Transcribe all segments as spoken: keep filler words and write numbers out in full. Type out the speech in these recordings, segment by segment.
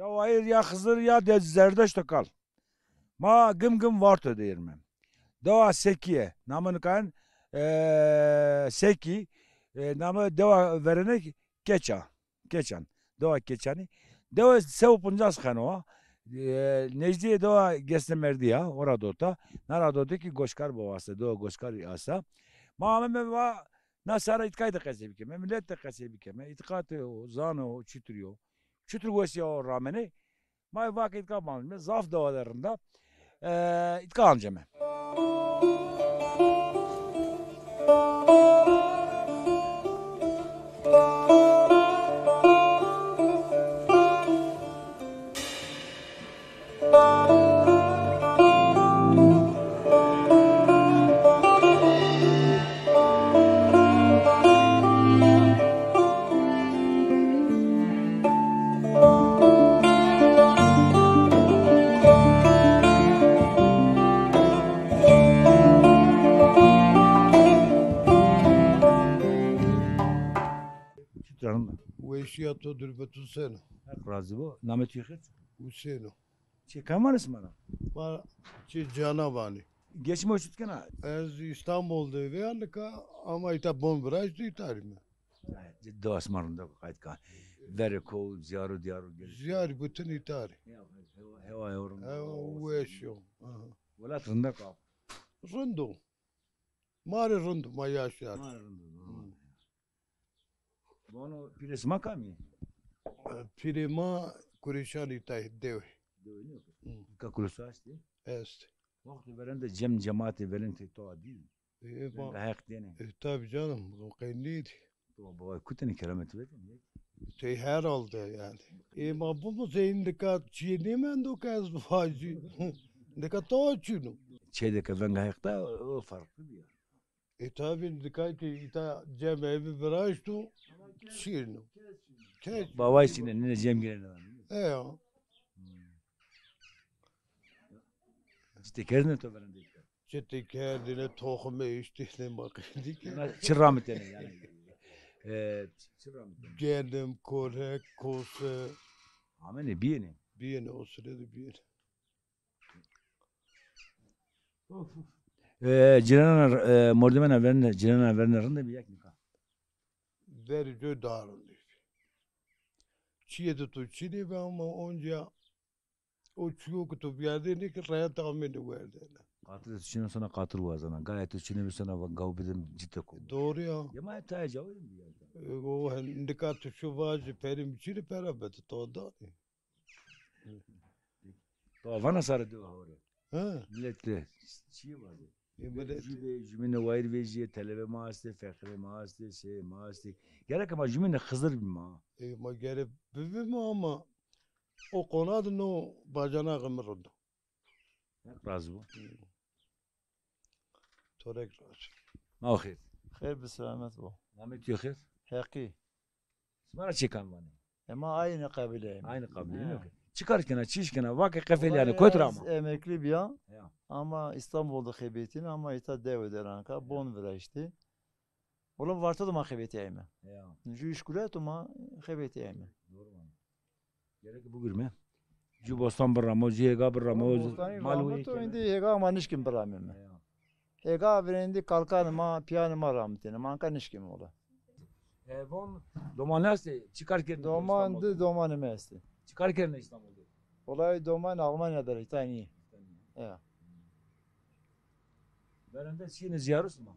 Wayir ya Xizir ya de Zerdeşto kal. Ma gim gim Varto de yirme. Dewa Sekiye, namını kan, e, Seki, e, namı dewa verene Keça, Keçan. Dewa Keçani. Dewa sew puncas xeno. E, necdiye dewa Gesne Merdiya, ora dota. Nara dota ki Goşkar bavasta, dewa Goşkar asta. Ma ameme va na sara itkay de qesey bikeme, millet de qesey bikeme. İtkatı o, zano o, çitur yo. Çitur wesiya o ramene. Ma vake itka bamime, zaf dewa de rinda. E, itka anceme. Çitur hanım? Weşiya to, durbetun seno? Heq razî bo. Namê tu yê xêr? Husêno. Çê kam vanê sima ra? Ma çê Cana vanê. Geçim o çut kena? Ez İstanbul de ve nika ama îta bon viraştî, îta rîme. Dewa sima rind o, qayt ka. Verê ko, ziyaro diyaro gel. Ziyar bütün îta rê. Ya, hewa, hewa yo rind o. Hewa weş yo. Aha. Welat rind o ka? Rind o. Ma rê rind o, ma yaş yaş. Ma rê rind o. Hmm. Vano pîrê sima kam î? E, pîrê ma Kurêşanî tay dewe. Dewe nîyo ke? Hı. Ka Kurêşo estî? Est. Wexto verên de cem cemaatê verên tey to dî? E, ma, venga Heq dêne. E, tabii canım, o qey nêdî. To baway kutene keramet vedene. Tey herhalde yani. E, ma bu mu zeyindika çiye nêmendo ke ez vajî. Dika to çino. Çê de ke venga Heq da, o farklı bir yer. E, tabi, dikay ki îta cem evi viraşto, şîrno. Kes. Bavay şîne, nine cem girene. E ya. Çi têkerdine to verende? Çi têkerdine, toxime îşte, ne baqî dike. Çi ramitene yani? E, çi ramitene? Genim, korek, kose. Amene, biyene. Biyene, o sire de biyene. E, cîrana, e, mordemena verine, cîrana verine rinde bî ya ki nika? Verê coy daha rinde bî. Çiyê de to çinê be ama onca o çiyo ki to biyardêne ki reyet amêne werdene. Qatil de to çinê sona qatil wazena. Gayet to çinê bi sona va gaw bidim cite ko. Doğru ya. Ya ma taya cawê mi ya? E, o hen-, nika to şu vajî perî mi çinê pera be to danê. To vana sare de hore. Ha. Millet de çiye vade. E, millet. Jübe, jümine wayir vejîye, telebe ma estê, feqirê ma estê, seyê ma estê. Gerek ma jümine Xizir bî ma. E, ma gerek bibî ma ama o qona de no bacanaxê mi rind o. Heq razî bo. To rê razî. Ma xêr. Xêr bi selamet bo. Namê tu xêr? Heqî. Sima ra çê kam vanê? E, ma aynı kabileyim. Aynı kabileyim. He. Çi kar kena, çi iş kena? Vake qefelî yanî, kotî ra ama? Ez emekli bîya. Ya. Ama İstanbul de xebetîn ama îta dewe de ra nika bon viraştî. Oğlum Varto de ma xebetîyayme. Ya. Ju iş gureto ma xebetîyayme. Doğru vano. Gerek bugurme. Ju bostan biramo, ju hêga biramo, mal wê to keme. Îndî hêga ma nişkîn biramîme. Ya. Hêga virêndî kalkanê ma, pîyanê ma ramitêne. Ma anka nişkîme ola. E, von domanî estê? Çi kar kerdin? Doman, di domanê mi estê. Çi kar kerdin İstanbul'da? Olay doman Almanya der, îta nîyê. Ya. Verende şîne ziyaro sima?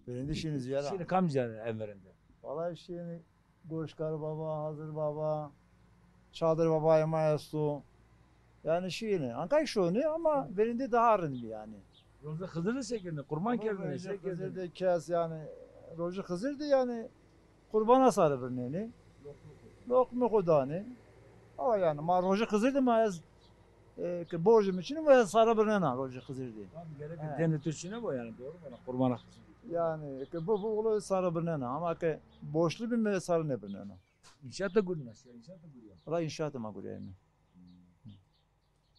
Verende şîne ziyara. Şîne kam ziyara en verende? Vallahi şîne Goşkar Baba, Hazır Baba, Çadır Baba ema esto. Yani şîne. Ankay şonê ama verende daha rind bî yani. Rojê Xizir de se kerdin? Qurban kerdin, se kerdin? Rojê Xizir de kes yani, rojê Xizir de yani qurbana sare birnenê. Loqmê xo danê. Ama yani ma rojê Xizir de ma ez, e, ke borcê mi çin o, ez sare birnena rojê Xizir de. Abi gerek dende tu çine bo yani, doğru mu? Qurbana Xizir. Yani ke bu, bu ola sare birnena ama ke borclu bîme sare nêbirnena. İnşaat da gurîna, şey, inşaat da gurîya. Valla inşaat ma gurîyayme.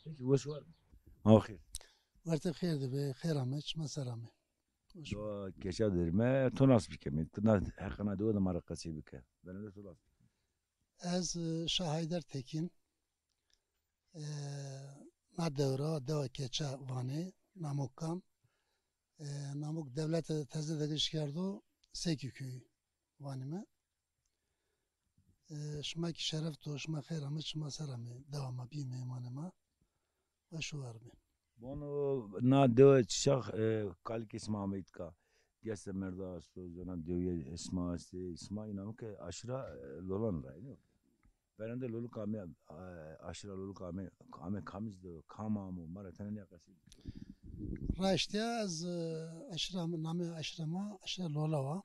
Peki, weş war. Ma xêr. Wertê xêr de be, xêr ame, çima ser ame. Do keça derime, to nas bikeme. To na heqana de o de ma ra qesey bike. Verende to nas bike. Ez, e, Şah Haydar Tekin. E, na dew ra dewa Keçe vanê, Namok kam. E, Namok dewlete teze de giş kerdo, Sekîköy vanîme. E, şima kî şeref do, şima xeyr amê, şima ser amê, dewa ma bî, meymanê ma. Weş û war bê. Bono na dewe çi çax, e, kalikê sima ameyî tika. Geste merda esto, zona dewîye sima estê, sima înan ke aşira, e, lolan ra, no? Verende loluk ame, e, aşira loluk ame, ame kamî ci de, kam amo, ma ra tenê nîya qesey. Raştîya ez, e, aşira, namê aşira ma, aşira Lola wa.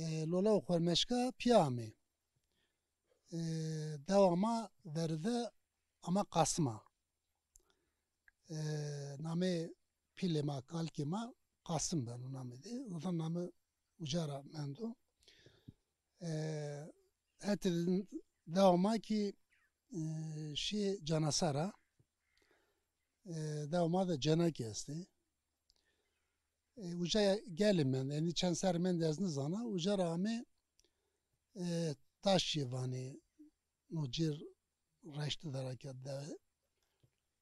E, Lola û Xormeşka pîya amê. E, dewa ma veride ama Qasim a. E, namê pîlê ma, kalikê ma Qasim beno namê de. Zaten namê uca ra mendo. E, hetê de dewa ma kî, e, şî Canasar a. E, dewa ma de cenakî estê. E, uca gelê mendê, yanî çend serrî mendê ez nizana. Uca ra amê, e, Taşçî vanê, no cêr reştî de ra ke dewe.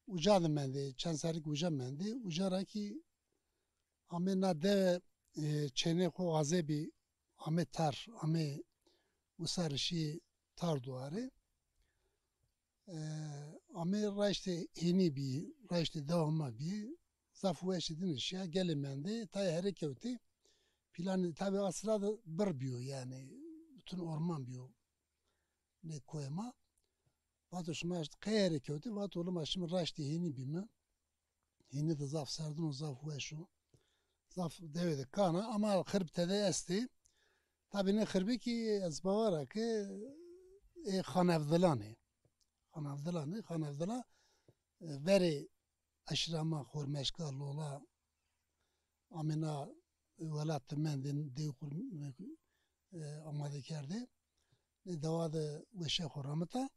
Uca de mendê, çend serrî kî uca mendê. Uca ra kî amê na dewe, e, çênê xo wazebî, amê tar, amê usarî şî tar duarê. E, amê raştê hênî bî, raştê dewa ma bî. Zaf weşî dînî şîya, gelê mendê, tayê herê kewtê. Planê, tabî a sira de birr bîyo yanî, bütün orman bîyo nê koyê ma. Vato şima qey herê kewtê, vato oğlum ma şîme raştê hênî bîme. Hênî de zaf serdin o, zaf weş o. Zaf dewê de kan a, ama xirbî tede estê. Tabî nê xirbî kî ez bawer a ke ê Xan Evdilan ê. Xan Evdilan ê, Xan Evdila, e, verê eşîra ma Xormeşka, Lola, amê na welat de mendê, dewê xo, e, amade kerdê. Nê dewa de weşê xo ramita.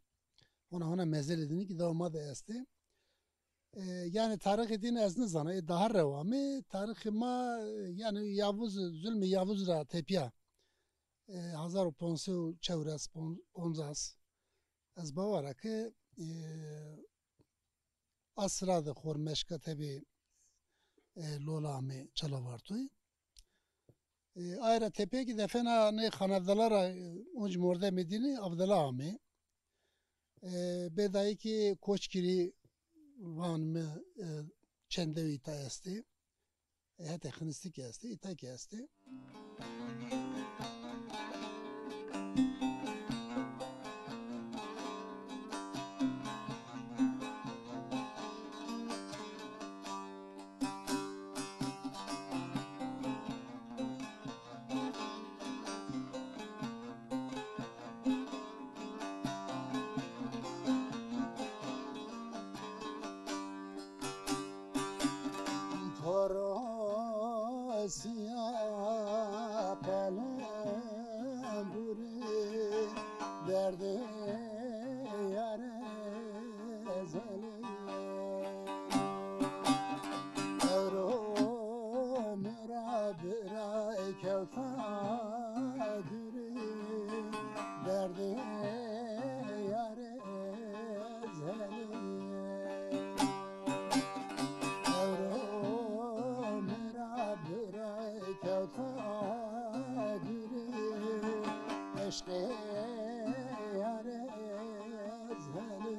Hona hona mezelê dînî kî dewa ma de estê. E, yanî tarîxê dînî ez nizana. Ê daha rewa amê. Tarîxê ma, e, yanî Yavuz, zulmê Yavuz ra tepîya. E, hezar û ponc sey û çewres, pon-, poncas. Ez bawer a ke, e, a sira de Xormeşka tebî, e, Lola amê Çalavartoy. E, aye ra tepîya kî defêna nê Xan Evdila ra, e, onc mordemê dînî Evdila amê. E, bê dayî kî Koçgirî vanîme, e, çend dewî îta estê. E, hetê Xinistî kî estê, îta kî estê. Torosîya qelembûrî derdê yarê zelê. Ewro mi ra bira kewta dûrî derdê yarê zelê. Ewro mi ra bira kewta dûrî eşqê yarê zelê.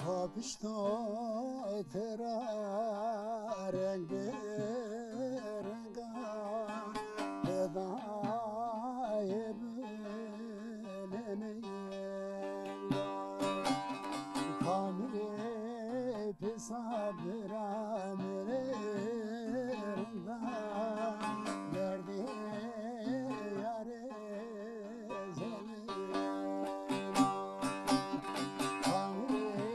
Kapişto tera reng bi renga bedayê binenê. Kamilê pisa bira mi rê rinda derdê yarê zelê. Kamilê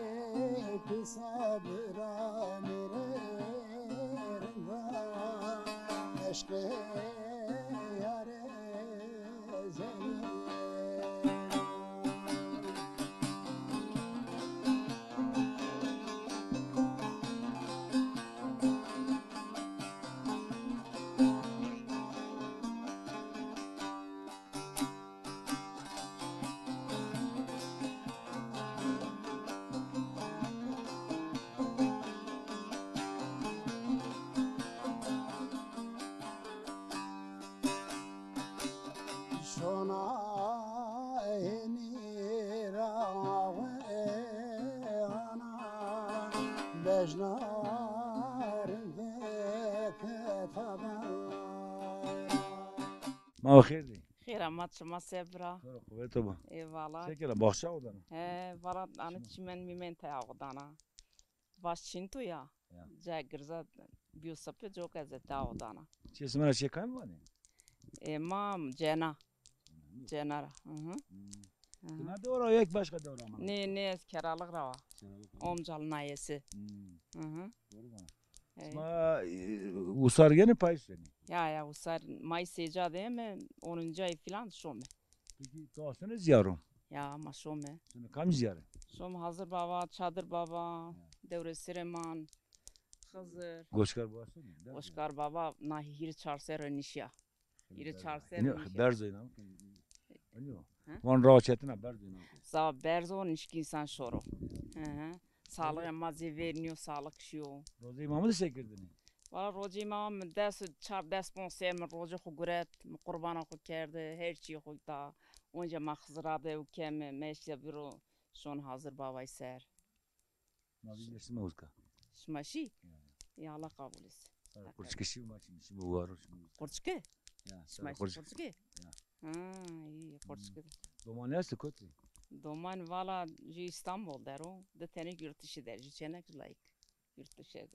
pisa Şona ênî ra we ana, bejna rindê ketaban. Ma xêr dî. Xêr amat, şima se bira? To ra quwet o ba. Eyvallah. Se kena, baxçe aw dana? He, valla, anî çîmen mîmen te aw dana. Vaş çîn to ya. Ya. Ca girza bîyo sipê, coka ez te aw dana. Çê sima ra çê kam vanê? E, ma cena. Cena ra. Hı hı. Hmm. Hı hı. Sima dew ra yek başka dew ra ma? Nê, nê, ez Keralık ra wa. Keralık ra. Omcal nayesi. Hmm. Hı hı. Doğru mu? Evet. Sima, e, usar yenê, payîz yenê? Ya, ya, usar Mayıs êca de yeme, onuncu ay filan şome. Peki, to astonê ziyaro? Ya, ma şome. Şome kam ziyare? Şome Hazır Baba, Çadır Baba, ya, Dewre Sirêman, Xizir. Goşkar Baba şome? Goşkar Baba, na hîrê çar serre nişiya. Hîrê çar serre nişiya. Berzo înan. Hı? Van rawa çetin a, berzo înan. Za berzo, nişkî însan şoro. Hı hı. Sağlık ma zî vernîyo, sağlık şiyo. Rozê îmamî de se kerdinî? Valla rozê îmamî mi des, çar, des, ponc ser mi rozê xo guret, mi qurbana xo kerde, her çîyê xo da. Onca ma Xizira de û keme, meşya biro şon Hazır Babay ser. Ma vî şima uska. Şima şî? Ya, ya. Ya, Allah kabul etsin. Qurçike şî, ma çî şî, waro şî. Qurçike? Ya, şima şî qurçike? Ya. Ha, iyi, qurçike. Domanî estî kotî? Doman valla jü İstanbul der o. Di tenî yurt dışı der, jü çênek layik yurt dışı der.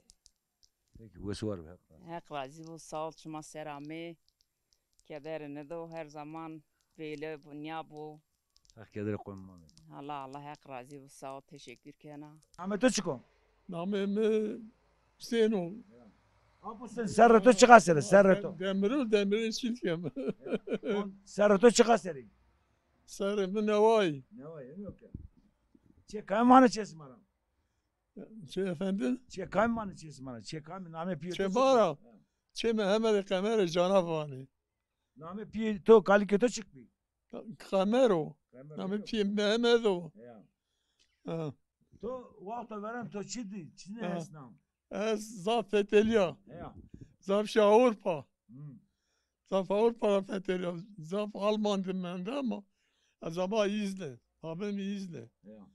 Peki, wes war be, Heq razî. Heq razî bo, sağ ol, şima ser amê. Keder nêdo, her zaman böyle bu, niya bu. Heq kederê qomê ma bê. Allah, Allah, Heq razî bo, sağ ol, teşekkür kena. Namê to çik o? Namê mi Hüseyin o. Apo, sen serrê to çiqas serê, serrê to? Demirol, Demirol Çilkem. Serrê to çiqas serê? Serrê mi Neway. Neway, yok ya. Çê kam vanê çê sima ra? Çê efendim? Çê kam vanê çê sima ra? Çê kam, namê pîyê to çik o? Çê ma ra? Ha. Çê mi Hemedê Qemerê Canaf vanê. Namê pîyê to, kalikê to çik bî? Qemer o. Qemer o. Namê pîyê Mehmed o. Ya. Ha. To wexto verên to çi dî? Çinê hesna? Ez zaf fetelîya. Ya. Zaf şîya Avrupa. Hmm. Zaf Avrupa ra fetelîya. Zaf Alman de mende ama ez ama îzle. Babê mi îzle. Ya.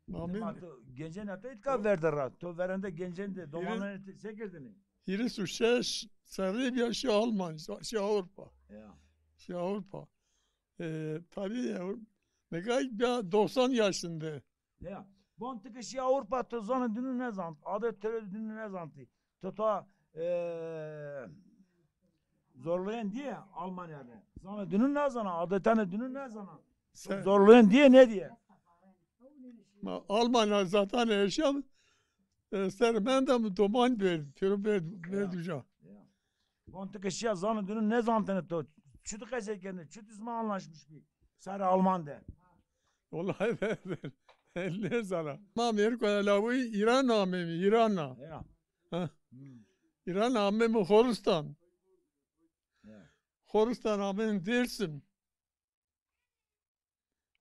Babê mi. Ama to gencên heto îtka verde ra. To verende gencên de, domananê to se kerdinê? Hîris û şeş serrî bîya şîya Alman, şîya Avrupa. Ya. Şîya Avrupa. E, tabii ya, nika bîya doksan yaşında. Ya. Van ti ke şî Avrupa, to zanê dinu nêzant. Adet tewrê dinu nêzantî. To ta, e, zorlayan diye Almanya de. Zanê dinu nêzana, adetanê dinu nêzana. Zorlayan diye ne diye? Ma Almanya zaten yaşam, e, ser mendem doman verdi. Tiro verdi, verdi uca. Ya. Van ti ke şîya zanê dinu nêzantêne to. Çuti qesey kenê, çuti sima anlaşmış bî? Sarı Alman de. Wallahi ben, ben nêzana. Ma Amerîka lawî Îran amê mi, Îran a. Ya. Ha. Hmm. Îran amê mi Xoristan. Ya. Xoristan amê mi Dêrsim.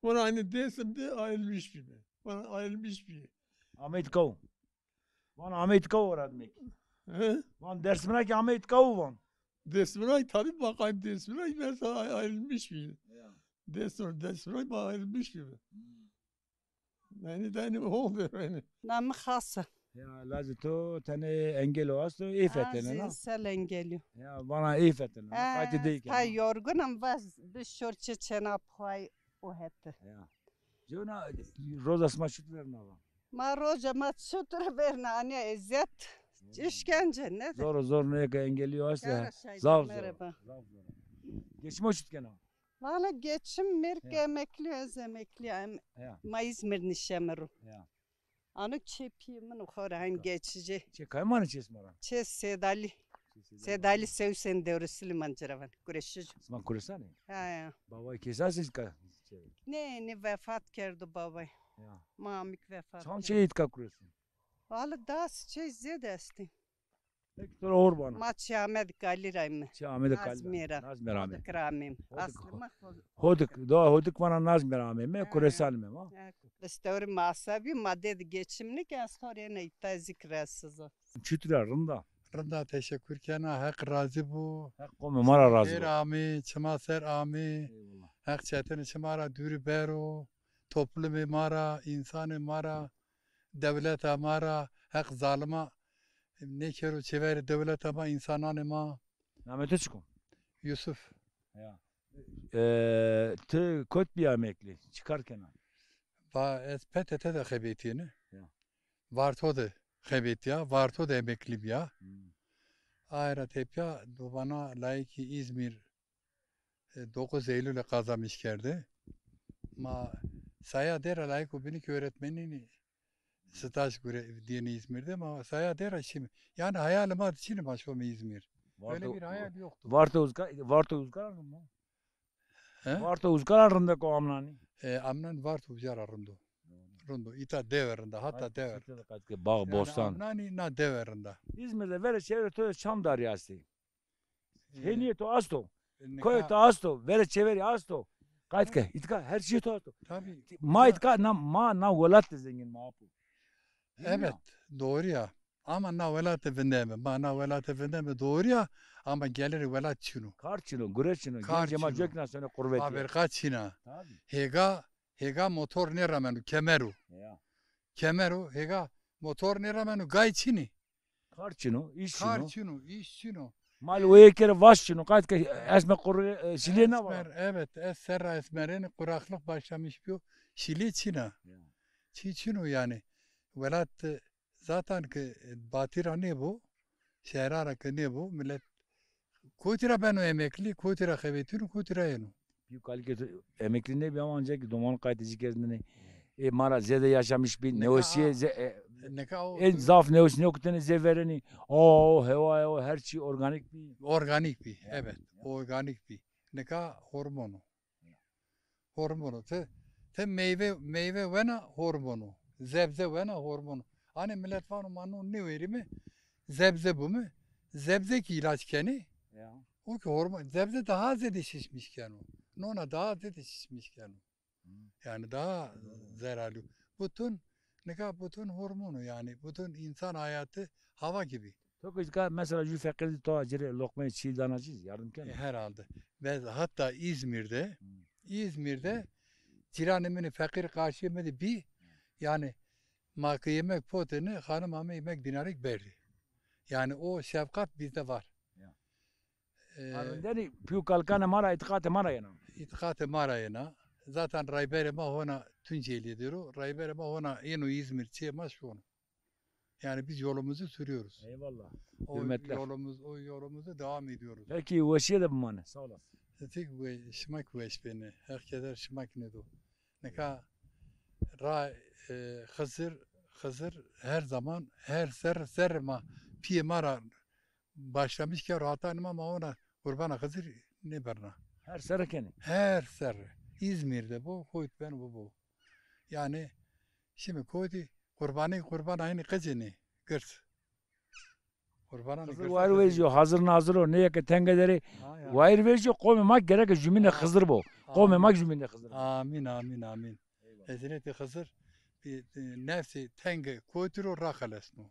Vana aynı Dêrsim de ayrılmış bî. Vana ayrılmış bî. Ameyî kaw. Van ameyî kaw ora demek. He? Van Dêrsim ra ki ameyî kaw van. Dêrsim ra tabii bakayım Dêrsim ra mesela ayrılmış bî. Ya. Dêrsim, Dêrsim ra ayrılmış bî. Hmm. Yanî, yanî oldu yanî. Namê xas a. Ya, lazê to tenê engelo esto, ê fetelena? Ez însel engelî yo. Ya, vana ê fetelena. Qaytê dey kena. Ez yorgunum, bes bi şor çi çêna pay o hete. Ya. Cewna, roza sima çut verna va? Ma roca ma çutir verna, anîya eziyet, işkence, ne de? Zor, zor, ne ke engelî yo esta. Zaf zor. Merhaba. Zaf zor. Geçim o çut kena? Valla geçim, mêrik emeklî, ez emeklî ya. Em, ma İzmir nişeme ro. Ya. Anuk çê pîyê min û xo ra hen geçici. Çê kay manê çê sima ra? Çê Sêdalî. Çê Seyd Ali Sewsen dewresi liman ciravan. Kureşij. Sima Kuresan ê? Ha, ya. Babay kêsa siz ka? Nê, nê, vefat kerdo babay. Ya. Ma amik vefat. Çand çê îtka Kuresan? Valla das çê zêde estî. Peki, to ra hor bana. Ma Çê Amed Kalî ra îme. Çê Amed Kalî ra. Nazmê ra. Nazmê ra ame. Hodik ra amêm. Hodik. Aslê ma Hodik. Hodik, doğa Hodik vana Nazmê ra amême, ha, Kuresan îme ma. Ha. Bistewrê ma asabî, ma dê de geçim nîke, ez xo rê ene îta zî ki rahatsız o. Çutir a, rind a? Rind a, teşekkür kena, Heq razî bo. Heq qomê ma ra razî bo. Xêr amê, çima ser amê. Eyvallah. Heq çetinê çima ra dûrî bero. Toplumê ma ra, însanê ma ra, dewleta ma ra, Heq zalima nêkero çêverê dewleta ma, însananê ma. Namê to çik o? Yusuf. Ya. E, ti kot bîya emeklî? Çi kar kena? Va ez P T T de xebetîyêne. Ya. Varto de xebetîya, Varto de emeklî bîya. Hmm. Aye ra tepîya do vana layikî Îzmîr, e, dokuz Eylül'e kazanmış kerdi. Ma saya dera layikî binî ki öğretmenînî staj gure diyeni İzmir'de, ama saya dera şimdi. Yani hayalê ma de çinî ma şome İzmir. Öyle bir hayal yoktu. Varto Uzka-, Varto Uzkaran rind o? He? Varto Uzkaran rind o ko amnanî? E, amnan Varto Uzkaran rind o. Rind o. Îta dewe rind a, hatta dewe rind a. Ke bağ, yani bostan. Amnanî na dewe rind a. İzmir'de verê çevrê to de çand darî estê? Hênîyê to asto. Koyê to asto. Verê çêverî asto. Qayt ke. Îtka her çîyê to asto. Tabii. Ma îtka na, ma na welat de zengin ma apo. Evet, doğru ya. Ama na welat de vindeme. Ma na welat de vindeme, doğru ya. Ama gelirê welat çin o. Kar çin o, gure çin o. Gencê ma cek na sone qurvetî. Fabrika çin a. Tabii. Hêga, hêga motor nêrameno, kemer o. Ya. Kemer o, hêga motor nêrameno, gay çinî. Kar çin o, îş çin o. Kar çin o, îş çin o. Mal o yê kere vaş çin o. Qayt ke esme qurê, e, şilê na var. Esmer, evet, ez serra esmerêne, kuraklık başlamış bîyo. Şilê çin a. Ya. Çî çin o yani. Welat, e, zaten ki, e, batî ra nêbo, şehra ra ki nêbo, millet kotî ra beno emeklî, kotî ra xebetîno, kotî ra yeno. Pî û kalikê to emeklî nêbî ama ancak doman qaytê ci kerdinê. Ê ma ra zêde yaşamış bî. Newesîye ze-, e, ê zaf newesî nêkutêne zê verenî. O, hewa, o, her çî organîk bî. Organîk bî, evet. Organîk bî. Nika hormon o. Hormon o. Ti, ti meyve, meyve wena hormon o. Zebze wena hormon o. Hanî millet vano ma non nêwerîme, zebze bime. Zebze ki îlaç kenê. Ya. O ki hormon, zebze daha zêde şişmiş keno. Nona daha zêde şişmiş keno. Hı. Yani daha zararlı. Bütün, nika bütün hormon o yani. Bütün insan hayatı hava gibi. To ki ka mesela ju feqîr di to acire lokmeyê çî dana ci, yardım kena? E, herhalde. Ve hatta İzmir'de, Hı. İzmir'de ciranê min feqîr karşıya mi de bî, yani ma ki yemek potêne, hanım ame yemek dinarik berdî. Yani o şefkat bizde var. Ya. E, Arvindenî pî û kalikanê ma ra îtîqatê ma ra yena. Îtîqatê ma ra yena. Zaten rayberê ma hona Tunceli'dir o. Rayberê ma hona yeno İzmir, çê ma şono. Yani biz yolumuzu sürüyoruz. Eyvallah. O yolumuz, o yolumuzu devam ediyoruz. Peki, weşîye de bimane. Sağ olasın. Tek we-, şima ki weş benê. Herkese şima ki ne do. Nika ra, e, Xizir, Xizir her zaman, her ser, ser ma, piyê ma ra başlamış ke rahatanê ma, ma ona qurbana Xizir nêberna. Her serre kenê? Her serre. İzmir'de bo, koyt ben bu, bu. Yani şimdi koytî qurbanî, qurbana hini qicênî, girs. Qurbanan Xizir wayir vejîyo, hazir nazir o, nê yeke tenge derê. Ha, ya. Wayir vejîyo, qomê ma gereke jumînê Xizir bo. Qomê ma jumînê Xizir bo. Amin, amin, amin. Eyvallah. Hezretî Xizir, bi, e, nefsê tenge kotî ro raxelesno.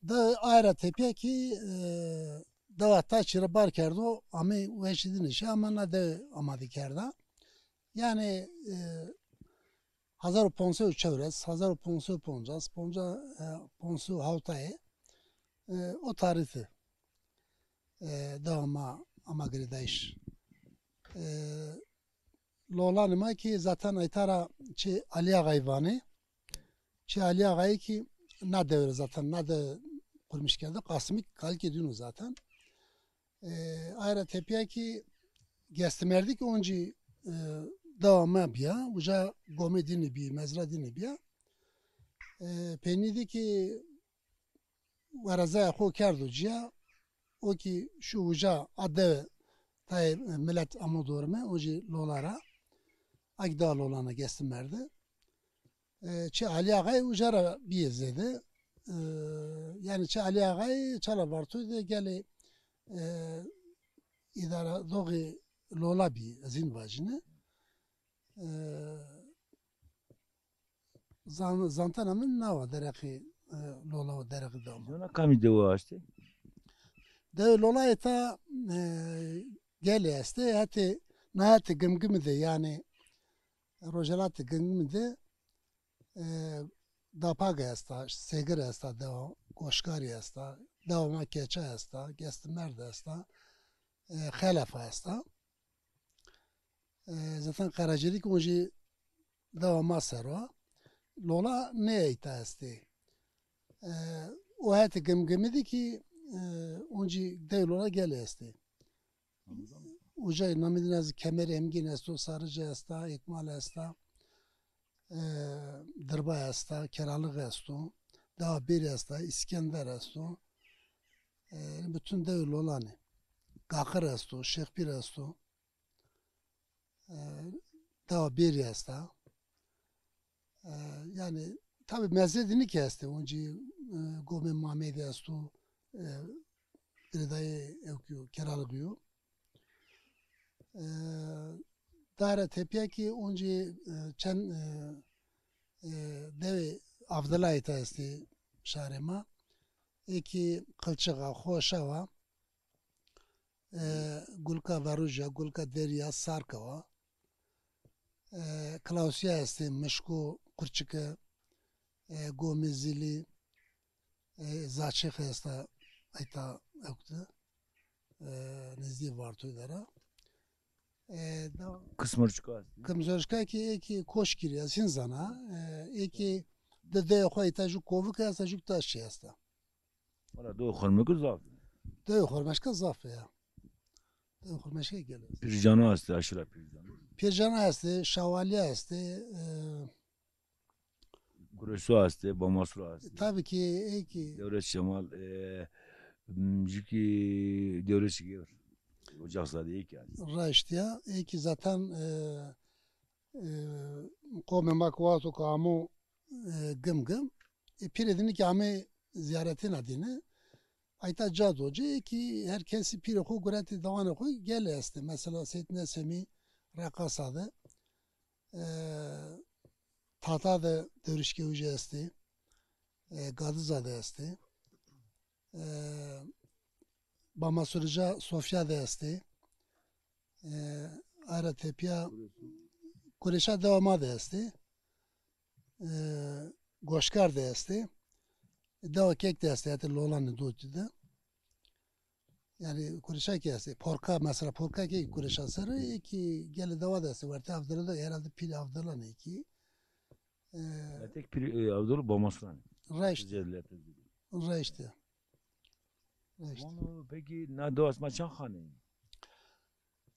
Di aye ra tepîya kî, e, dewa Taçî ra bar kerdo, amê weşî dîne şî, ama na dewe amadî kerda. Yanî, e, hezar û ponc sey û çewres, hezar û ponc sey û poncas, ponca, e, ponc sey û hewtayê E, o tarîxî, e, dewa ma ama girêdayîş. E, Lolanê ma kî zaten ayta ra çê Alî Axayî vanê. Çê Alî Axayî kî na dewe ra zaten, na dewe qurmîş kerdo. Qasimî kalikê dîn o zaten. E, aye ra tepîya kî Gestimerdî kî oncî, e, dewa ma bîya. Uca gomê dînî bî, mezra dînî bîya. E, peynî de kî werezaya xo kerdo cîya. O kî şu uca a dewe tayê, e, milet amo dorime, oncî Lola ra. A kî dewa Lolan a Gestimerdî. E, çê Alî Axayî uca ra bîyê zêde. E, yanî çê Alî Axayî Çala Vartoyî de gelê, e, îdaredoxê Lola bî, ez hîn vajîne. E, zan-, zantena min nawa derheqê, e, Lola û derheqê dewa ma. Zona kamî dewe estê? Dewê Lolayê ta, e, gelê estê, hetê, na hetê Gimgimî de, yanî rojelatê Gimgimî de, e, Dapage esta, Sêgir esta, dewa Goşkarî esta, dewa ma Keça esta, Gestimerd esta, e, Xelefa esta. E, zaten Qerecerî kî oncî dewa ma ser o. Lola nê eyta estê. E, o hetê Gimgimî de kî, e, oncî dewê Lola gelê estê. Uca namê dîna zî Kemerê Emgîn esto, Sarıca esta, Ekmal esta, e, Dirba esta, Keralix esto, dewa Bêrî esta, Îskender esto. E, bütün dewê Lolanê. Gaqir esto, Şêxpîr esto. E, dewa Bêrî esta. E, yanî, tabî mezrê dînî kî estê. Oncî, e, gomê Mamêdî esto, e, girêdayê ewkî yo, Keralixî yo. E, daye ra tepîya kî oncî, e, çend, e, e, dewê Avdilayî ta estê şarê ma. Ê kî Qilçix a, Xoşaw a. E, Gulka Verûja, Gulka Derîya, Sarka wa. E, Klausîya estê, Mişko, Qurçike, e, Gomê Zîlî, e, Zaçêx esta, ayta ewk de, e, nizdîyê Vartoy de ra. E, da Kismirçika estê. Kismirçika kî ê kî Koşkîrî ya, ez hîn zana. E, ê kî di dewê xo, ayta jû Kovik esta, jû Taşçî esta. Wala do Xurmekî zaf. Dewê Xurmeşka zaf ya. Dewê Xurmeşka gelo. Pîrcana estê, aşîra Pîrcana. Pîrcana estê, Şawalîya estê, e, Kureşo estê, Bamasura estê. Tabî kî, ê kî. Dewrês Cemal, e, m, jû kî Dewrês Gêwir. Ocaxzade ê kî estê. Raşt ya, ê kî zaten, e, e, qomê ma kî wexto ke amo, e, Gimgim. E, pîrê dînî kî amê zîyaretêna dîne. Ayta ca do ci kî her kesî pîrê xo guretê dewanê xo gelê estê. Mesela Seyîd Nesemî Reqasa de, e, Tata de Dewrişkewî ci estê, e, Gadiza de estê. E, Bamasurica Sofya de estê. E, aye ra tepîya Kureşa dewa ma de estê. E, Goşkar de estê. Dewa Kek de estê, hetê Lolanê Dotî de. Yanî Kureşa kî estê. Porka, mesela Porka kî Kureşa ser o, ê kî gelê dewa de estê. Wertê Avdela de, herhalde pîrê Avdelanê kî. E, Letek pîrê, e, Avdelo Bamasuranê. Raşt. Letek. Raşt ya. Raşt. Vano, pekî na dewa sima çend xane yê?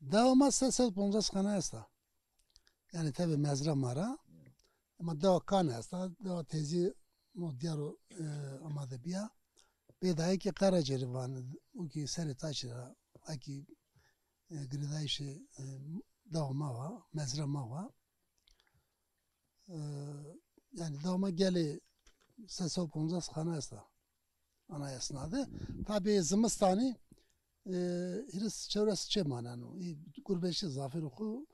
Dewa ma sey sey û poncas xane esta. Yanî tebî mezra ma ra. Ema dewa Kan esta, dewa Tezî no diyar o, e, amade bîya. Bê dayê kî Qerecerî vanê, o kî serê taşî ra, a kî, e, girêdayîşê, e, dewa ma wa, mezra ma wa. E, yanî dewa ma gelê sey sey û poncas xane esta. Ana esna de. Tabî zimistanî, e, hîris çewres çê maneno. Î gurbetçî zafêrê xo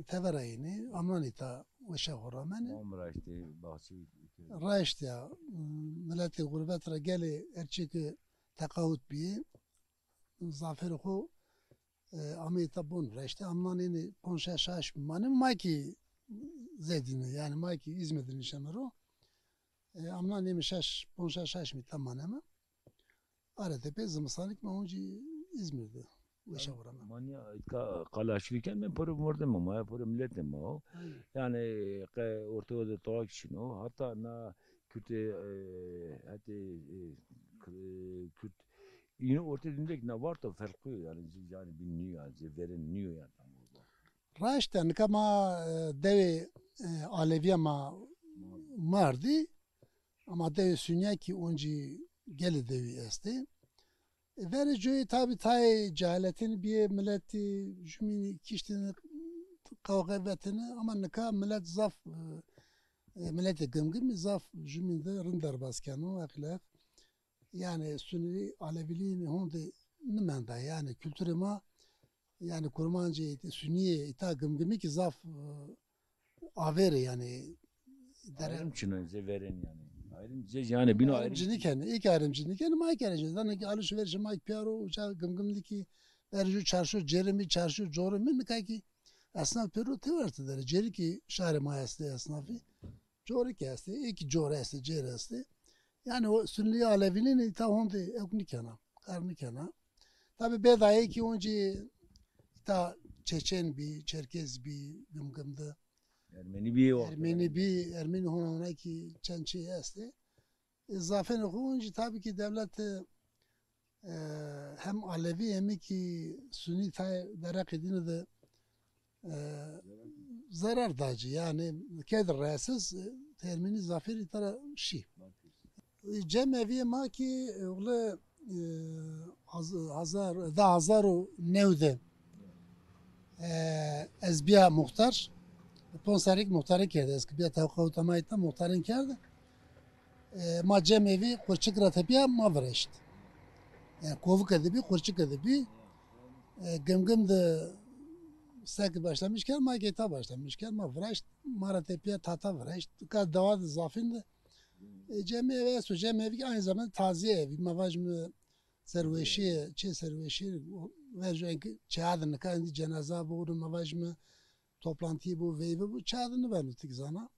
tevera ênê, amnanê ta weşa xo ramenê. Mam raştê, baxçeyî. Raşt ya, miletê gurbet ra gelê her çî ke teqawut bîyê, zafêrê xo, e, ameyê ta bon raştê, amnan ênê ponc şeş aşmî manê, ma kî zêdîne, yanî ma kî Îzmîr de nişeme ro. E, amnan ême şeş, ponc şeş aşmî ta maneme. Aretepe, zimistanî kî ma oncî Îzmîr de weşa vurame. Ma nîya îtka qala aşîrî ken, ma poro mordemê ma, ma poro miletê ma o. Aynen. Yanî qe ortê o de tawak çin o. Hata na Kürtê, e, hetê, e, Kür-, e, Kürt, yine ortê dindek na varto ferqî yo yanî, yanî bin nîyo yanî, zê verên nîyo yanî tam o. Raşt e, nika ma, e, dewê, e, Alevîya ma mardî, ama dewê Sunîya kî oncî gelê dewî estê. E, verê coyê tabî tayê cehaletênî bîyê miletî, jumînî kiştêne, qewxe vetêne, ama nika milet zaf, e, e, miletê Gimgimî zaf jumîn de rind derbaz keno, eqleq. Yanî Sunî Alevîlî hondê nimenda. Yanî kulturê ma, yanî Kurmancê, Sunîyê, îta Gimgimî kî zaf, e, avêr ê yanî. Dere- Ayrım çin o, zê verên yanî. Ayrım zê yanî bîno ayrım. Ayrımcı nîkenê, ê kî ayrımcı nîkenê, ma ê kî ayrımcı. Zaten kî alışverişê ma kî pîya ro, uca Gimgimî kî verê ju çarşo cêrê mi, çarşo corê mi, nika kî esnaf pêro têwerte der ê. Cêrî kî şarê ma estê esnafî. Corî kî estê, ê kî cor estê, cêr estê. Yanî o Sunî Alevînî îta hondê ewk nîkena, kar nîkena. Tabî bêdayê kî oncî îta Çeçen bî, Çerkez bî, Gimgim de. Ermenî bî o. Ermenî bî, Ermenî hona hona kî çend çî estê. E, zafênê xo oncî tabî kî dewlet, e, e, hem Alevî hem kî Sunî tayê dereqê dîne de, e, zerar da ci. Yanî kerd rahatsiz, e, termînî zafêrî tera şî. E, cemevîyê ma kî, e, wile, e, haz-, hazar, di hazar û new de, e, ez bîya muxtar. Ponc serrî kî muxtarî kerde. Ez kî bîya tewqa û temayî de muxtarîn kerde. E, ma cemevî qurçik ra tepîya ma vireşt. Yanî kovike de bî, qurçike de bî. E, Gimgim de seke başlamiş kerd, ma kî îta başlamiş kerd, ma vireşt, ma ra tepîya tata vireşt. Ka dewa de zafîn de. E, cemevî esto, cemevî kî aynı zamanda taziye evî. Ma vajîme serweşîye, çê serweşîye, o, verco enkî çeya de nika endî cenaza bo, ma vajîme toplantî bo, veyve bo, çeya de nibeno, ti kî zana.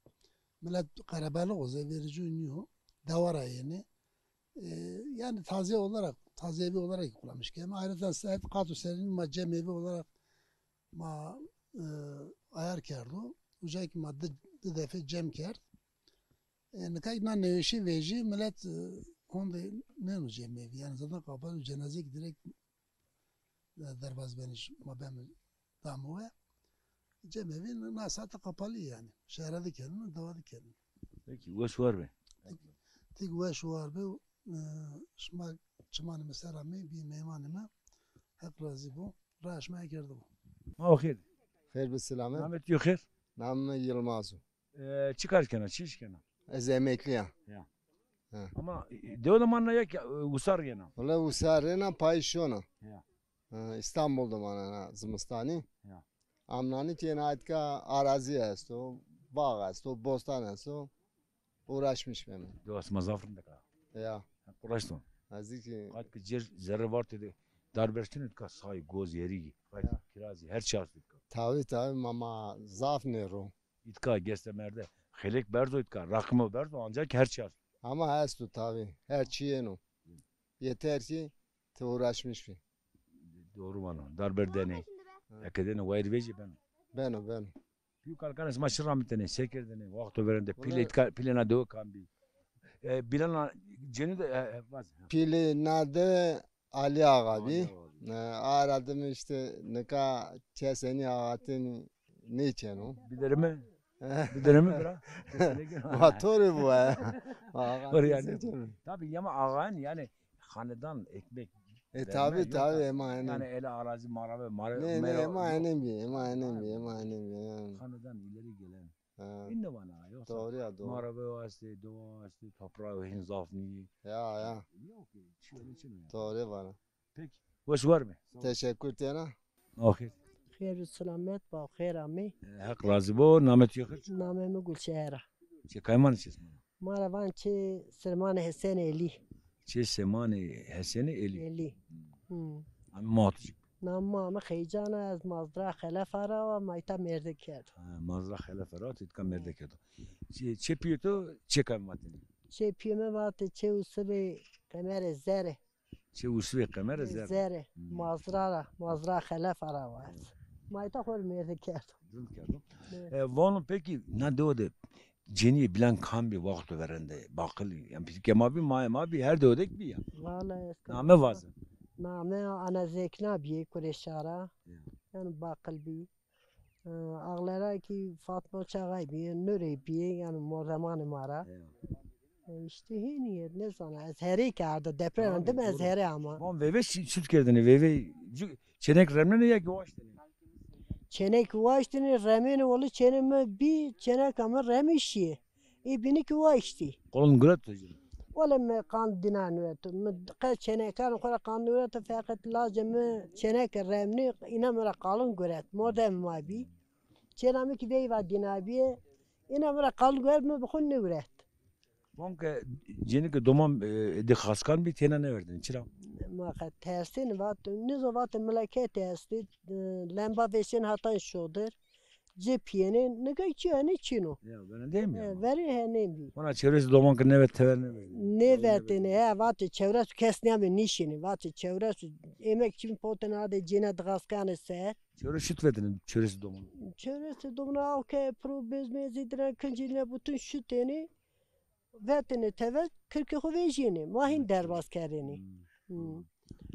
Milet qerebelix o, zê verê ci nîyo. Dewa ra yenê. E, yani taziye olarak, taziyevi olarak kullanmış. Ama ayrıca saet qat û serîn ma cemevî olarak ma, e, ayar kerdo. Uca ki ma di, di defe cem kerd. E, nika na nêweşî vejî, milet, e, honde nêno cemevî. Yani zaten kapalı, cenaze ki direkt, e, derbaz beniş, ma beme dame we. Cemevî na saate kapalı yani. Şehre de kenî, dewa de kenî. Peki, weş war be. Tik, tik weş war be. E, şima çimanê mi ser amey, bî meymanê mi. Heq razî bo. Ra şima kerdo. Ma xêr. Xêr bi selamet. Namê to xêr? Namê mi Yilmaz o. E, çi kar kena, çi iş kena? Ez emeklî ya. Ya. Ha. Ama, e, dewe de manena ya ki, e, usar yena? Wele usar yena, payîz şona. Ya. Ha, Îstanbul de manena zimistanî. Ya. Amnanî ki yena etka arazi esto, bağ esto, bostan esto. Uğraşmış beme. Dewa sima zaf rindek a. Ya. Ha, quraşton. Ez ki. Qat ki cêr zerre vartê de darberştîn îtka, say, goz, yerî, qat kirazî, her çi astî îtka. Tabi, tabi, ma, ma zaf nêro. Îtka geste merde. Xelek berzo îtka, rakimo berzo, ancak her çi astî. Ama esto tabi, her çi yeno. Yeter ki ti uğraşmış bî. Doğru vano. Darber denê. Ha. Eke denê wayir vejî beno. Beno, beno. Pîyo kalkanê sima çi ramitêne, se kerdêne, wexto verên de pîlê, wele, îtka, pîlê na dewe kam bî? E, pîlê na cênî de, e, e, vaz. Pîlê na de Alî Axa bî. Alî Axa bî. E, ara de mi îşte nika kesenî axatênî nêkeno. Biderime. Biderime bira. Va to rê bu e. Axa. Tabî yama axayên yani Xanedan ekmek. E, tabi, tabi, ema enên. Yani ele arazi mara ve mara. Ne, ne, ema enên bî, ema enên bî, ema enên bî. Xanedan ileri gelen. Ha. Înne vana, yoksa. Doğru ya, doğru. Mara ve o astê, dewa astê, toprağı hin zaf nîyî. Ya, ya. Yok, çi öyle çi ya. Doğru vana. Peki. Weş war be. Teşekkür tena. Axir. Xêr û selamet, ba xêr amê. E, Heq razî bo, namê to xêr? Namê mi Gulşeher a. Çê kaymanê çê sima? Ma ra van çê Sirmanê Hesenê Elî. Çê Sirmanê Hesenê Elî. Elî. Hmm. Hı. Amê ma tu çik? Namê ma mi Xeycan a, ez Mazdra Xelef a ra wa, ma îta mêrde kerdo. Ha, Mazdra Xelef a ra, tu îtka mêrde kerdo. Çê, çê pîyê to çê kaymanê vatêne? Çê pîyê mi vatê çê Usibê Qemerê Zere. Çê Usivê Qemere Zer. Zerê. Hmm. Mazra ra, mazra xelef ara wa. Mayta xo rê mêrde kerdo. Dil kerdo. Evet. E, vano peki, na dewe de cenîyê bilen kam bî wexto verende, baqil, yanî pîrikê ma bî, mayê ma bî, her dewe de kî bî ya. Valla ez... Name vaze. Name Ana Zekna bîyê, kurê şara. Ya. Yanî baqil bî. E, axlera kî Fatma Çağay bîye, Nurê bîye, yanî mordemanê ma ra. Eyo. E, îşte hênî yê, nêzana. Ez herê kî arda, deprem dime ez herê ama. Van veyve çi-, çut kerdêne, veyve çênek remnêne ya kî waştêne? Çênek waştêne, remêne, wele çênê mi bî, çêneka mi remî şîye. Ê bînî kî waştî. Qolun guret to ci? Wele mi qand dîna nêweto. Mi qe çênekan xo ra qand nêweto, feqet lajê mi çêneke remnî, îna mi ra qalin guret. Mordem ma bî. Çêna mi kî veyva dîna bîye. Îna mi ra qalin guret, mi bi xo nêguret. Van ke cenîke doman, e, êdî xaskan bî, têna nêverdêne. Çira? Ma qe tersêne, vat, nêzo, vatê mileketî estê, e, lemba vêşên hatan şodir. Ci pîyêne, nika çî henê çin o. Ya, verende mi ya? E, verê henê bî. Ona çewres doman ke nêvet tever nêvet. Nêvetêne, he, vatê çewres kes nêame nîşînê, vatê çewres êmek çin potêne ardê cêne dixaskanê ser. Çewres şut vetêne, çewres doman. Çewres doman aw ke piro bezmê zî dina kincî ne bütün şutêne. Vetêne tever, kirkê xo vejîyêne. Ma hîn derbaz kerdêne. Hmm. Hmm.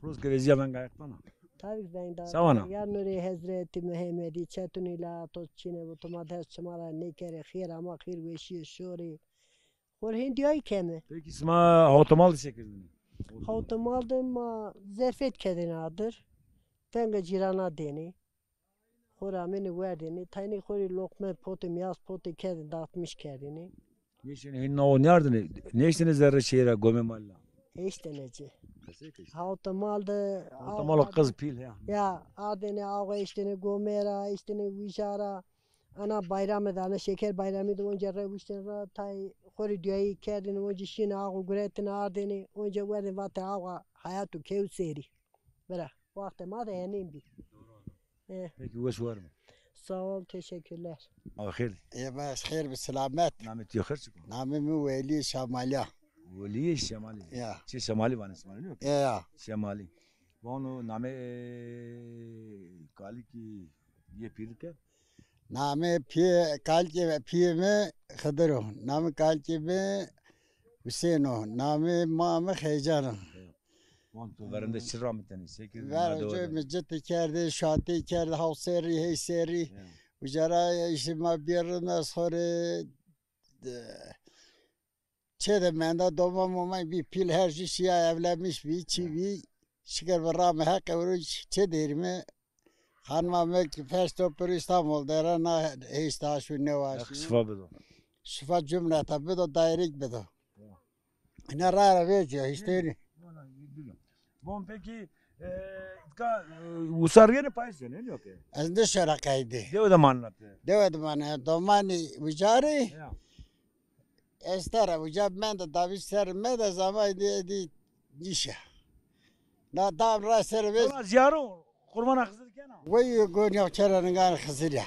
Roz ke vezîya venga ayaktan a. Tabii ki venga. Sawana. Ya nurê Hezretî Muhemmedî, çetunî la to çine bu, to ma dest çima ra nêkerê, xêr ama xêr weşîye şorê. Xor hên dîyayî keme. Peki sima hawtemal de çi kerdêne? Hawtemal de ma zerfet kerdêne adir. Venga cîrana dêne. Xo ra amêne werdêne, taynê xo rê loqme potê mîyas potê kerdêne, dağıtmış kerdêne. Nêştêne hîn nawo nêardêne, nêştêne zerre şehîra gomê malla. Eştêne ci. Hawtemal de. Hawtemal o qiz pîl ya. Ya, ardêne awa eştêne gomê ra, eştêne wîja ra. Ana bayrame de, ana şeker bayramî de onca rewiştêne ra, tay xo rê duyayî kerdêne, onca şîne awa guretêne ardêne, onca werdêne vatê awa hayat û kew serî. Bira, wextê ma de henên bî. Eh. Peki, weş war mi? Sağ ol, teşekkürler. Awa xêr dî. Ê, ma xêr bi selamet. Namê to xêr çik o? Namê mi Welî Şemalî ya. Welî Şemalî. Ya. Çê Şemalî vanê, Şemalî yok. Ya, ya. Şemalî. Vano namê, e, kalikî yê pîrike? Namê pî-, kalikê pîyê mi Xidir o. Namê kalikê mi Husên o. Namê ma mi Xeycan o. Van to verende çi ramitene, se kerdêne? Ver, uca mi citî kerdê, şatî kerdê, haw serrî, hey serrî. Ya. Uca ra îşte ma bîyerîme, ez xo rê, e, çê de menda, doman moman bî, pîl her jû şîya, evlenmiş bî, çî bî. Şikir bi ramê Heqî, ewro çê derîme. Xanima mi kî fes to piro Îstanbul de ra, na hêşta şû, nêwaştî. Heq şifa bido. Şifa cumleta bido, daîrek bido. Ya. Îna ra ra vecîya, hîştêrî. Bon, peki, e, ka, e, usa rîyêne payîz yenê, yok e? Ez nêşera qeydî. Dewe de manena pê? Dewe de manena, domanî uca rê. Ya. Estera uca mende, davî ser mede, zama dî, dî nîşe. Na dam ra ser ve. Ola ziyaro, qurbana Xizir kena. Wey gonîya kera ningan Xizir ya.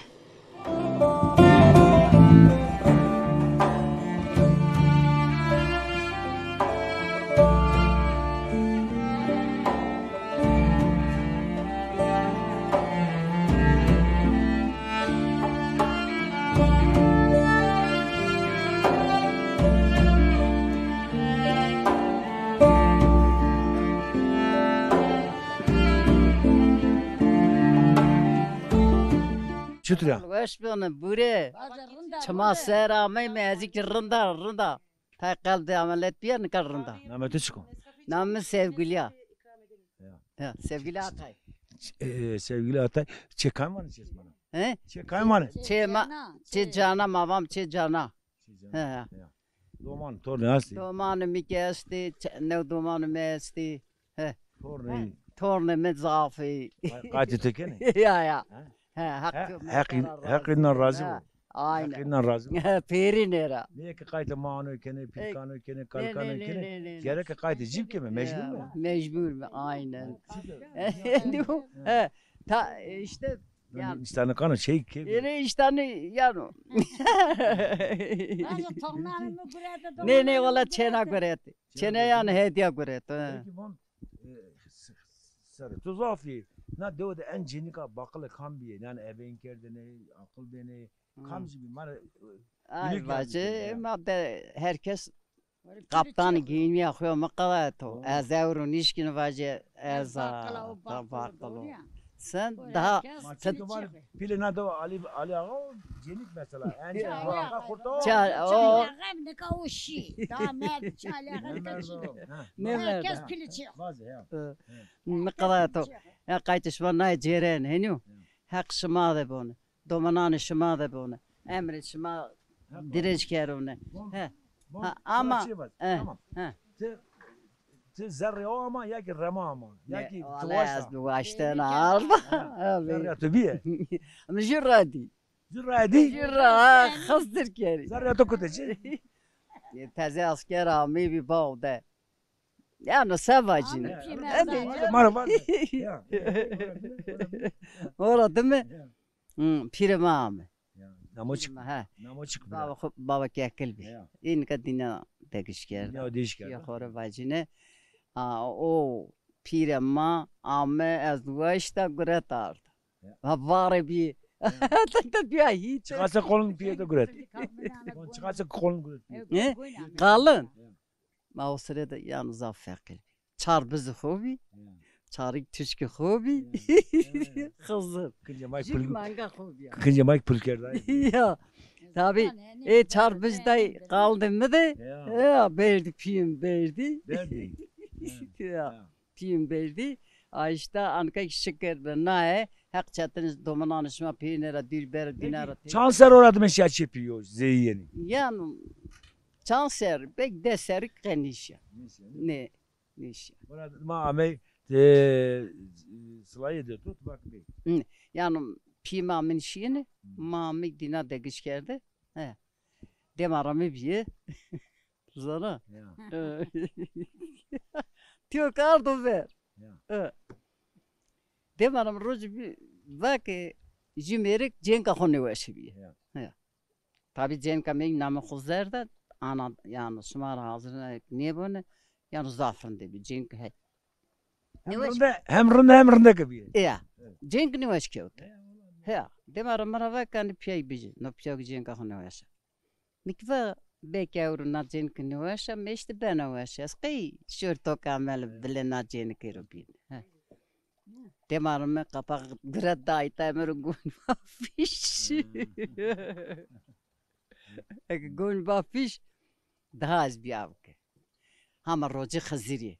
Çitur a? Weş bîne, bure. Çima ser ameyme, ez kî rind a, rind a. Tay qelb de ameliyat bîya, nika rind a. Namê to çik o? Namê mi Sevgilî ya. Ya. Ya, Sevgilî Atay. Ç-, e, Sevgilî Atay. Çê kamî vanê çê sima ra? He? Çê kamî vanê? Çê ma, çê Cana, ma vam çê Cana. Çê Cana. He, he. Ya. Doman, tornê estê? Domanê mi kî estê, ç-, new domanê mi estê. He. Tornê? He, tornê mi zaf ê. Qay-, qaytê to kenê? Ya, ya. He? He, Heq, He, Heq, Heq înan razî bo. Aynen. Heq înan razî bo. Pêrîne ra. Nê ke qaytê mano kenê, pîrkano kenê, kalkano kenê. Gereke qaytê cîb keme, mecbur me. Mecbur me, aynen. He, ta, işte, yani. Îştanê kano şey ke. Ere îştanê yano. Nê, nê, wala çêna guret. Çêna yanî hedîya guret, he. Peki, van, e, Serê to zaf î. Na dewe de en cênîka baqile kam bîyê? Yanî ebeyn kerdêne, aqil dêne, kam zî bî? Ma rê, e, Ay vacê, ma de herkes kaptan giyinîya xo mi qeweto. Ez ewro nîşkîno vacê ez a, baqil o. Sen daha pîlê na dewe Alî, Alî Axa o, cênîk mesela. En cênîka xurta o. Çay o. Nika o şî. Daha merd çay. Nêmerdo. Herkes pîlê çê. Vazê ya. Mi qeweto. Ya qaytê şima nayê cêren henî yo. Heq şima de bone. Domananê şima de bone. Emrê şima dirêj kerone. He. Ha, ama, eh, tamam. Ti, ti zerrê o ama ya ki rema ama? Ya ki wala ez bi waştena arda. Zerrê to bîye? Mi jû radî. Jû radî? Jû ra, xizdir kerî. Zerrê to kute çi? Teze asker amî bî baw de. Yanî se vacîne. Hadi. Ma ra vade. Ya. Ora dime. Hı, pîrê ma ame. Ya, namo çik? He. Namo çik bira? Baba xo, baba kekil bî. Ya. Ê nika dîna degiş kerde. Ya, degiş kerde. Ya xo rê vacîne. A, o pîrê ma ame, ez waşta guret arda. Ya. Ha, vare bî. Ya. Te bîya hiç. Çiqase qolun pîyê de guret. Çiqase qolun guret pîyê. He? Qalin. Ya. Ma o sire de yanî zaf feqîr bî. Çar bizê xo bî. Ya. Çarîk tişkê xo bî. Ya. Xizir. Kincê ma kî pil, manga xo bî ya. Kincê ma kî pil kerdayî. Ya. Tabî, ê çar biz day qaldê mi de. Ya. Ya, berdî pîyê mi berdî. Berdî. Ya. Ya. Pîyê mi berdî. A îşte anka kî şikir bi naye. Heq çetinê domananê şima pêrîne ra dûr bero, dîna ra têr. Çand serr ora dime şîya çê pîyo zeyî yenî? Yanî çand serr, belkî des serrî qe nîşîya. Nîşîya, nê? Nê, nîşîya. Ora ma amey, e, silayê de to, tu bak bey. Hı. Yanî pî ma min şîyêne, ma mi dîna degiş kerde. He. Dêma ra mi bîye. Zana? Ya. E. Tîyo ke ardo ver. Ya. E. Dêma ra mi rocî bî, va ke jû mêrik cênka xo nêweşî bîye. Ya. Ya. Tabî cênka mi namê xo zerr de, ana, yanî şima ra hazirîne nêbone, yanî zaf rinde bî, cênk hey. Hem rinde, hem rinde, hem rindeke bîye. Ya. Evet. Cênk nêweş kewte. Ya, wala. Ya. Dêma ra mi ra va ke hanî pîyay bijî, no pîya ke cênka xo nêweş a. Mi kî va belkî ewro na cênke nêweş a, meşte bena weş. Ez qey şor to ke amel bilê na cênike ro bîne. He. Dêma ra mi qapax guret da, îta mi ro gon va fîş. Eke gon va fîş, daha ez bîya ke. Hama rocê Xizirî.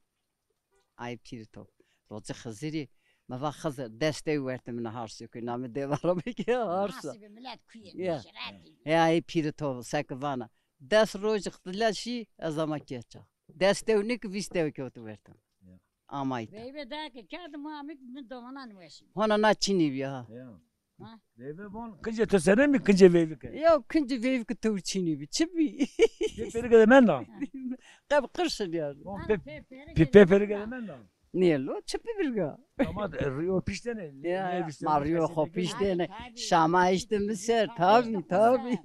Ay pîrê to. Rocê Xizirî. Mi va Xizir, des dew wertê mi na harso ke, namê dêva ra bike harsa. Nasîbê milet kuyê. Ya. Ya, ay pîrê to, seke vana. Des roj xizila şî, ez ama keça. Des dew nî ke vîst dew kewtî wertê mi. Ya. Ama îta. Veyve da ke kerdim, ma amik mi domanan weşî. Hona na çinî bîya ha. Ya. Ha? Veyve von, kincê to sene mi, kincê veyvike? Ya, kincê veyvike tewr çinî bî. Çi bî? Pê perike de menda? Qe bi qirşin yanî. Von pê, pê perike de menda? Nê lo, çi pê perike? Ama, e, rîyo pîştêne. Ya, ma rîyo xo pîştêne. Şama eşte mi ser, tabî, tabî.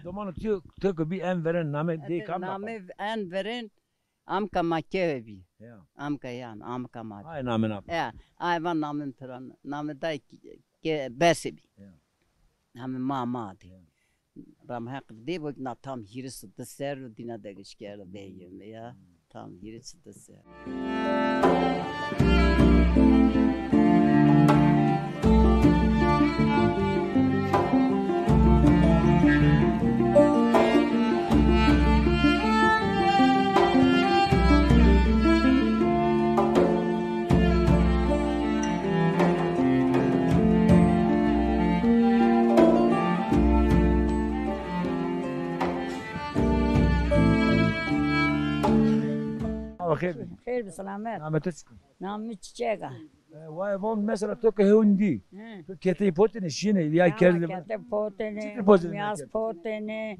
Domano, to, to ke bî en veren namê dey kam? Namê en veren Amka ma kewe bî. Ya. Amka yan, amka ma. Ay namê na. Ya, ay va namê mi tira, namê day ke, ke bese bî. Ya. Namê ma ma dî. Ya. Ram heq dê bo na tam hîris di serr dîna degiş kerda beyê mi ya. Hmm. Tam hîris di serr. Xêr bi selamet. Namê to çik o? Namê mi Çiçek a. E, wayê von mesela to ke hewn dî. Hı. To ketey potêne, şîyêne, ya kerdêne. Kete potêne, mîyaz potêne.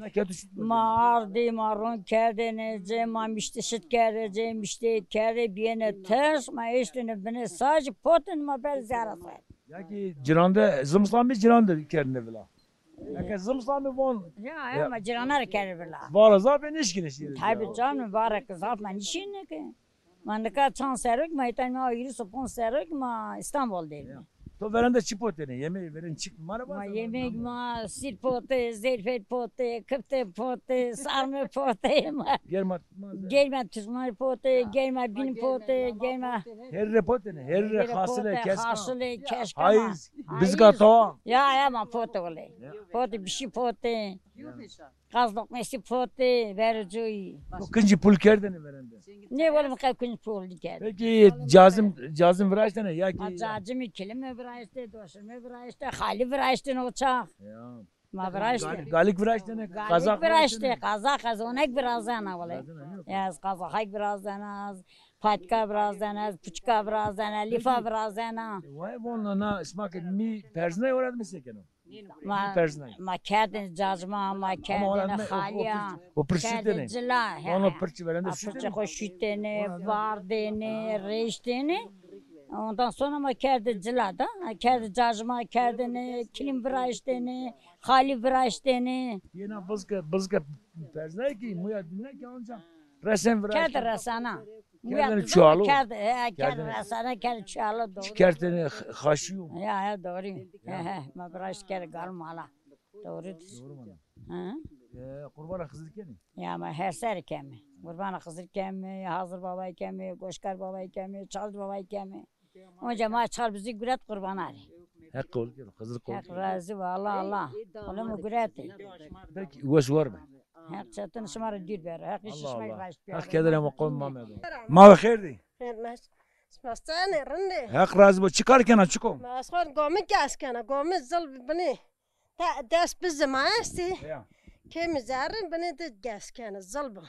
Ma ardî, ma ron kerdêne, cê ma miştî şit kerde, cê miştî kerde, bîyêne teş, ma eştêne binê sacî, potêne ma ber zîyara ser. Ya ki cirande, zimistan bî cirande kerdêne vila. Eke zimistan bî von. Ya, ya, ma cirana ra kerdêne vila. Vara zaf nêşkîne şîyêne. Tabî canım, vara ke zaf ma nêşîne ke. Ma nika çand serrok, ma îta ma hîris û ponc serrok, ma Îstanbul de. Ya. To verende çi potêne? Yemê verên çik ma ra vaze? Ma yemek ma sîr potê, zeyfet potê, kifte potê, sarme potê ma. Germa tutmaz. Germa tutmaz potê, germa bin potê, germa. Her re potêne, her re, xasile, keşka. Xasile, keşka. Hayız, bizga tawa. Ya, ya, ma potê wele. Ya. Potê, bişî potê. Qaz loqmesî potê, verê coyî. To kincî pul kerdêne verende? Nê wele mi qe kincî pul kerdêne. Peki cazim, cazim viraştêne ya ki? Ma cazimî, kilime viraştê, doşime viraştê, xalî viraştêne o çax. Ya. Ma viraştê. Gal-, galik viraştêne, qazak viraştê, qazak ez onek virazena wele. Virazena, yok. Ya, ez qazakek virazena, ez patika virazena, ez puçika virazena, lîfa virazena. E, vay, vona na, sima ke mi perznay, ora mi se keno? Ma, ma kerdêne cazma, ma kerdêne xalîya, kerdêne cila, he, he. Pirçê xo şutêne, vardêne, rêştêne. Ondan sonra ma kerdê cila da, kerdê cazma, kerdêne, kilim viraştêne, xalî viraştêne. Yena bizke, bizke perznay ki, muya dîne ki anca resen viraştêne. Kerdê resana. Kerdêne çualo. Kerdê, he, kerdê resana, kerdê çualo, doğru. Kerdêne xaşîyo. Ya, ya, doğru. Ya. He, he, ma viraşt kerdê gal mala. Doğru. Doğru vana. Hı? E, qurbana Xizir kenê? Ya, ma her ser keme. Qurbana Xizir keme, Hazir Babay keme, Goşkar Babay keme, Çalcı Babay keme. Onca ma çal bizi guret qurbana rê. Heq qebul keno, Xizir qebul keno. Heq razî bo, Allah, Allah. Ola mi guretê. Peki, weş war be. Heq çetin şima rê dûr bero. Heq îşê şima rê raşt bero. Heq kederê ma qom ma medo. Ma ve xêr dî. Xêr mes. Sima senê, rind ê? Heq razî bo. Çi kar kena, çik o? Ma ez xo gomî ges kena, gomî zil binê. Te dest bizê ma estê. Ya. Kêmî zerrî binê de ges kena, zil bo.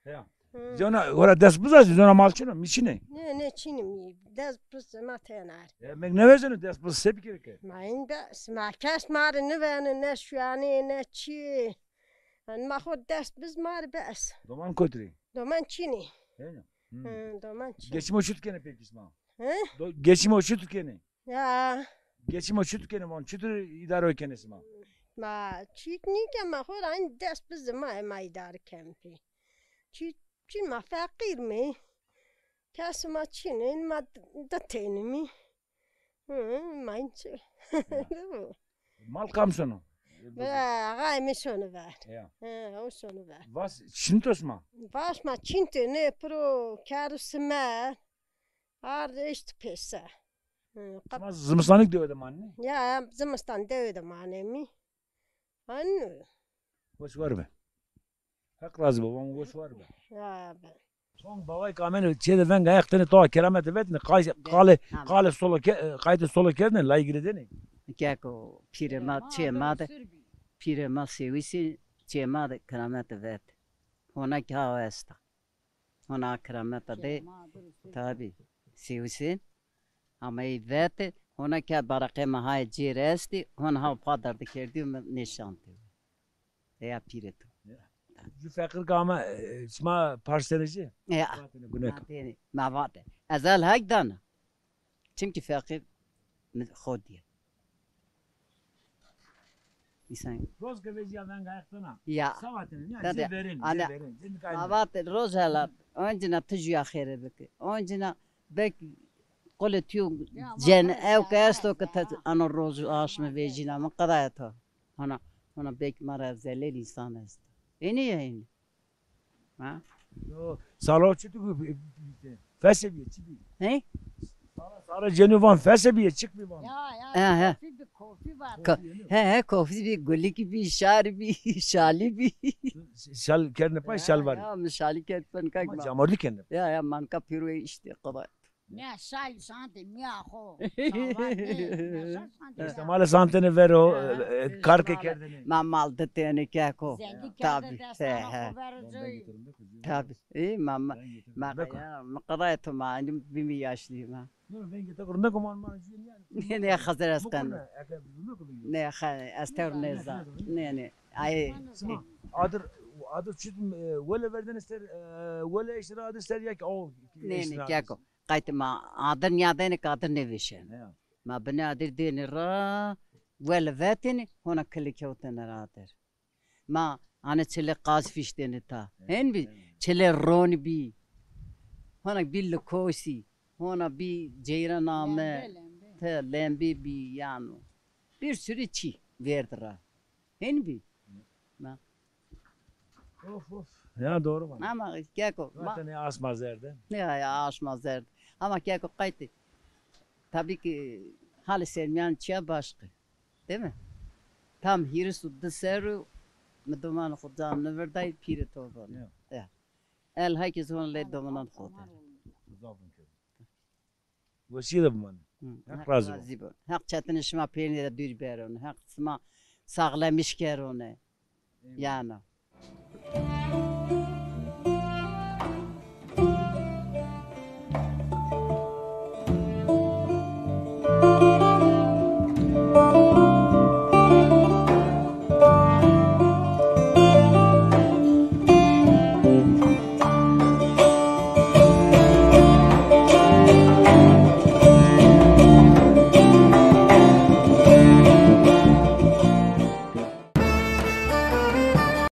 Ya. Hı. Zona, ora dest biz estê, zona mal çin o, mi çin ê? Nê, nê, çin ê mi. Dest bizê ma tena. E, mek nêvezeno dest biz se bikerê ke? Ma in bes, ma kes ma rê nêvênê, ne şuyanê, ne çi. Yanî ma xo dest biz ma rê bes. Doman kotî rê? Doman çin ê. He ya. Hı. Hı, doman çin. Geçimo çut kenê peki sima? He? Do-, geçimo çut kenê? Ya. Geçimo çut kenê, van çutur îdare kenê sima? Ma çit nîke, ma xo ra in dest bizê ma, ma îdare ken pê. Çi, çi ma feqîr mi? Kes ma çin ê, ma di tenî mi? Hı, ma in çi? Ya. Mal kam sono? Be, axayê mi sono ver. Ya. He, o sono ver. Vas çinto sima? Vas ma çintê, nê piro kerd û simer. Ard eşt pêser. Hı, qap- Sima zimistanî dewe de manenê? Ya, zimistan dewe de manenê mi. Hanî? Weş war be. Heq razî bo, van weş war be. Ya be. Van babay ke ameno çê de veng ayex tenê, to keramete vetêne, qay-, qale, qale solo ke-, qaytê solo kerdêne, layî girêdêne. Keko, pîrê ma, çê ma de, pîrê ma Sêwîsî, çê ma de keramete vet. Hona ki ha esta. Hona kerameta de, tabî, Sêwîsî. Ama ey vete, hona ke baraqê ma hay cêr estî, hona ha pa derde kerdî, mi nêşantî. Eya pîrê to. Ya. Ju feqîr ke ama, e, sima parsenê ci? Ya. Vatêne guneko. Ma dêne, ma vate. Ez el hak dana. Çimkî feqîr mi xo dîye. Însan. Roz ke vejîya veng ayex dana. Ya. Sawa tenê, ya, zê verên, zê verên, zê nika. Sawa tenê, roz hela, oncîna ti jûya xêre bike. Oncîna bek qulê tîyo cen, ew ke esto ke te ano roz aşme vejîna, mi qedaya to. Hona, hona bek ma ra zelel însan esto. Enî ya enî. Ha? Yo, salo çitu bi-, bi-, bi-, fese bîye, çi bî? He? Salo, salo cenî van fese bîye, çik bî van? Ya, ya, he, he. Kofî bî, kofî var. Ko-, he, he, kofî bî, gulik bî, şar bî, şalî bî. Şal kerdne pay, şal var. Ya, mi şalî kerd pay, nika. Ama camordî kerdne. Ya, ya, manka pîro îşte, qedaya. Mîya şal sante, mîya xo. Sawa ne, mîya şal sante. Îşte male santene vero, e, e, kar ke kerdene. Ma mal de tene keko. Zengî kerde. Tabî, destana xo vero coyî. Tabî. E, ma, ma, ma ya, mi qedaya to ma, enî bîme yaşlî ma. Yo, vengê to rindek o, ma, ma jû nîya. Ne, ne, Xizir ez qen. Ne, xa-, ez tewr nêzan. Ne, ne. Ay. Sima, adir, adir çit, e, wele verdene ser, e, wele eştera adir ser ya ki o. Ne, ne, keko. Qaytê ma adir nîyadenê ke adir nêvêşeno. Ya. Ma binê adir dênê ra, wele vetêne, hona kilî kewtêne ra adir. Ma ane çilê qaz fîştêne ta. Ya, hên bî, ya. Çilê ron bî. Hona bî likosî, hona bî ceyran ame, te lembê bî yano. Bir sürü çî verdi ra. Hên bî? Na. Of of. Ya doğru var. Ama keko, ma, Zaten ya asma zerde. Ya, ya, aşma zerd. Ama keko qaytê. Tabii ki halê sermiyan çiya başka. Değil mi? Tam hîris û di serr o mi domanê xo can nivirday pîrê to bone. Ya. Ya. El herkes hon lê domanan xo de. Zafın kedi. Wesîye de bimanê. Heq razî bo. Razî bo. Heq çetinê şima pêrnê de dûr berone. Heq sima saxlemîş kerone. Yano.